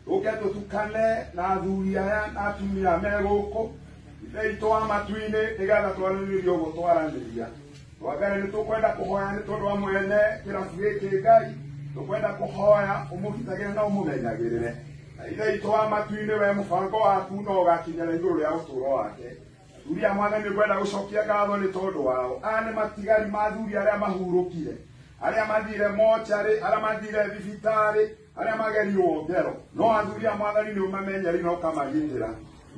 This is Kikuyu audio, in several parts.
Uke tutukane na athuri aya na atumia me gũkũ Ithe witũ wa matu-inĩ nĩgetha twaranĩrie ũguo twaranĩria. Wa mbere nĩ tũkwenda kũhoya nĩ tondũ wa mwene kĩrabu gĩkĩ Ngai, tũkwenda kũhoya ũmũgitagĩre na ũmũmenyagĩrĩre. Na Ithe witũ wa matu-inĩ we mũbango waku no ũgakinyĩra igũrũ rĩa ũtũũro wake. Athuri a Mwathani ngwenda gũcokia ngatho nĩ tondũ wao. Aya nĩ matigari ma athuri arĩa mahurũkire, arĩa mathire mocarĩ, arĩa mathire thibitarĩ, arĩa magerirwo ngero. No athuri a Mwathani nĩ ũmamenyerire na ũkamagitĩra.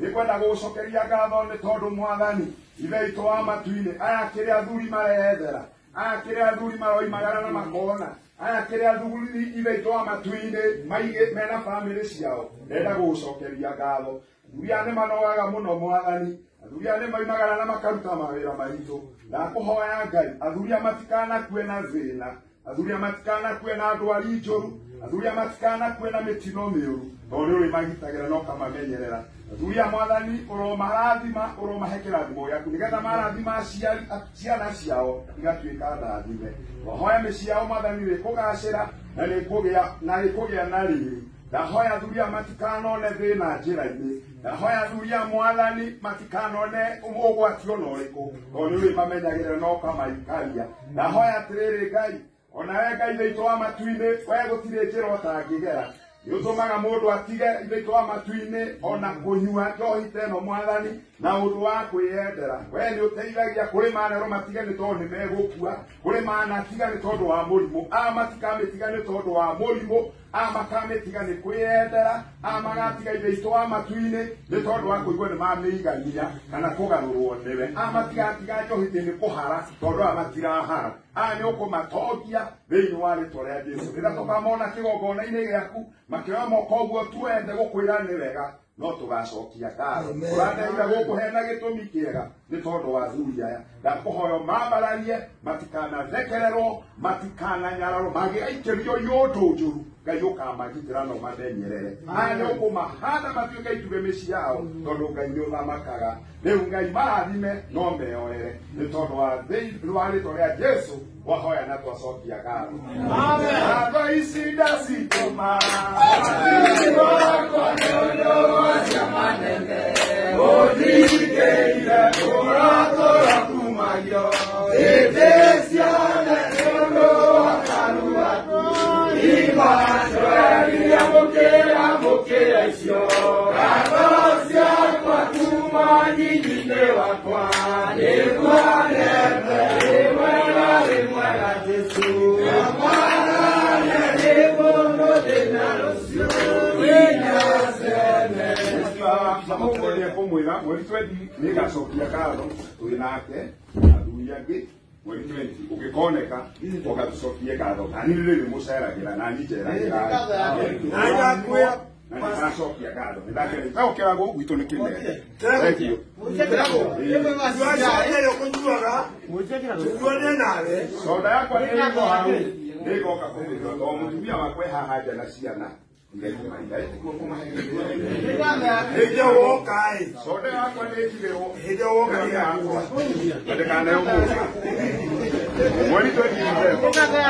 Nĩngwenda gũgũcokeria ngatho nĩ tondũ Mwathani Ithe witũ wa matu-inĩ, aya kĩrĩa athuri mareyethera, aya kĩrĩa athuri maroimagara na makona, aya kĩrĩa athuri Ithe witũ wa matu-inĩ maigĩ mena bamĩrĩ ciao, ndenda gũgũcokeria ngatho. Athuri aya nĩ manogaga mũno Mwathani, athuri aya nĩ moimagara na makaruta mawĩra maitũ. Ndakũhoya Ngai, athuri aya matikanakue na thĩna, athuri aya matikanakue na ndwari njũru, athuri aya matikanakue na mĩtino mĩũru, tondũ nĩ ũrĩmagitagĩra na ũkamamenyerera. Athuri a Mwathani ũromarathima, ũromahe kĩrathimo gĩaku nĩgetha marathima aciari ciana ciao igatuĩka ndathime. Twahoya mĩciĩ yao Mwathani nĩ ĩkũgacĩra na nĩ ĩkũgĩa na riri. Ndahoya athuri aya matikanone thĩna njĩra-inĩ. Ndahoya athuri a Mwathani matikanone ũgwati ona ũrĩkũ, tondũ nĩ ũrĩmamenyagĩrĩra na ũkamaikaria. Ndahoya atĩrĩrĩ Ngai, ona we Ngai witũ wa matu-inĩ, we gũtirĩ njĩra ũtangĩgera. Nĩ ũtũmaga mũndũ atige Ithe witũ wa matu-inĩ ona kũnyua njohi ta ĩno Mwathani na ũndũ wa kwĩyendera. We nĩ ũteithagia kũrĩ manerwo matige nĩ tondũ nĩ megũkua, kũrĩ manatiga nĩ tondũ wa mũrimũ, aya matikamĩtiga nĩ tondũ wa mũrimũ, aya makamĩtiga nĩ kwĩyendera, aya magatiga Ithe witũ wa matu-inĩ nĩ tondũ wa kũigua nĩ mamĩigania kana kũgarũrwo nĩwe, aya matigatiga njohi nĩ kũhara tondũ aya matirahara. Aya nĩ ũkũmatongia thĩinĩ wa rĩtwa rĩa Jesũ. Rĩrĩa tũkamona kĩgongona-inĩ gĩaku makĩoya moko ũguo tuende gũkwĩra nĩ wega, no tũgacokia ngatho. Ũrandeithia gũkũ hena gĩtũmi kĩega nĩ tondũ wa athuri aya. Ndakũhoya ũmambararie, matikanathekererwo, matikananyararwo, mangĩgaikĩrio iũndũ njũru, Ngai ũkamagitĩra na ũmamenyerere. Aya nĩ ũkũmahanda matuĩke itugĩ mĩciĩ yao, tondũ Ngai nĩ ũthamakaga. Rĩu Ngai marathime no meyoere nĩ tondũ wa thĩinĩ wa rĩtwa rĩa Jesũ wahoya na twacokia ngatho. Ngatho ici ndacitũma ũthikĩire ũratũra kumagio hĩndĩ ciothe nĩ ũndũ wa kanua imanjoeria mũkĩra mũkĩra icio ngatho ciakwa kuma nyinyi-inĩ wakwa nĩguonete wĩ mwega wĩ mwega Jesũ mwathane nĩ mũndũ thĩna rũciũ nginya tene. Kũmwĩra mweri 20 nĩngacokia ngatho twĩ nake athuri angĩ mweri 20 ũngĩkoneka ũgatũcokie ngatho. Nani rĩrĩ nĩmũceragĩra nani njeragĩra na nĩndacokia ngatho nĩndakĩrĩ gwitũ nĩ kĩnene. Thank you. Soda yakwa nĩ ĩgo hau nĩngoka kũmĩnyua tondũ mũtumia wakwa e haha nja na ciana. Soda yakwa nĩ ĩtigĩrwo ndĩkaneo mũndũ mweri 20.